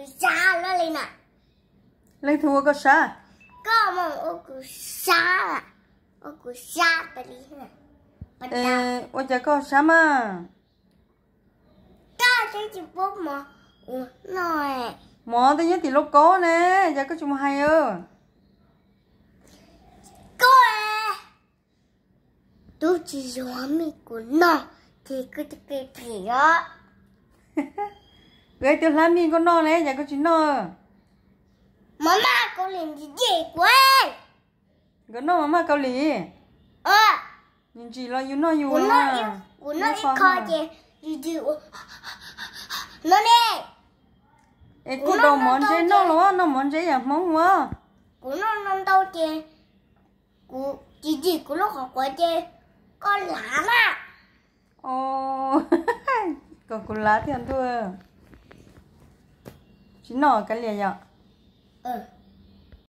Sab lawm li na. Leej twg ua koj sab? Koj mus ua kuv sab, ua kuv sab tas li. Ua cas koj sab mas? Koj twb tsis pub mov ua no. Mov twb nyob tim lauj kaub ne, cas koj tsis mus hais? Koj twb tsis yuav mij kuv noj, ces koj tsis qi qhim os. Kuv twb hlab mij koj noj ne, cas koj tsis noj? Mov maj Kaus Lim ntsim kuv. Nkawd noj mov maj Kaus Lim. Ntsim los yus noj yus. Kuv noj ib qho ces yus ntsim no ne. Es kuj rau mov ntse noj los noj mov ntse yam Hmoob ua. Kuv noj ntau ces kuv tsis ntsim kuv lub qhov quav ces koj lav na. Kom kuv lav thiaj ntuj. Tsis noj kav liam yom.